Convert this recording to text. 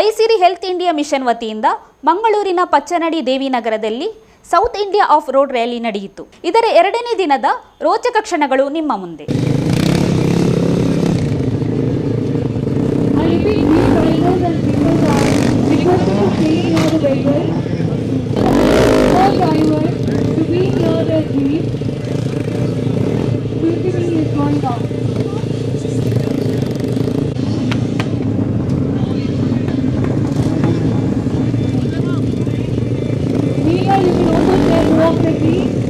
ಐಸಿರಿ health India mission ವತಿಯಿಂದ ಮಂಗಳೂರಿನ ಪಚ್ಚನಡಿ ದೇವಿನಗರದಲ್ಲಿ South India off road rally ನಡೆಯಿತು. ಇದರ ಎರಡನೇ ದಿನದ ರೋಚಕ ಕ್ಷಣಗಳು ನಿಮ್ಮ ಮುಂದೆ. I repeat, we drivers and people are requested to stay near the vehicle. All drivers to be near the jeep. QCB is going down. Meanwhile, you can also share more of the jeep.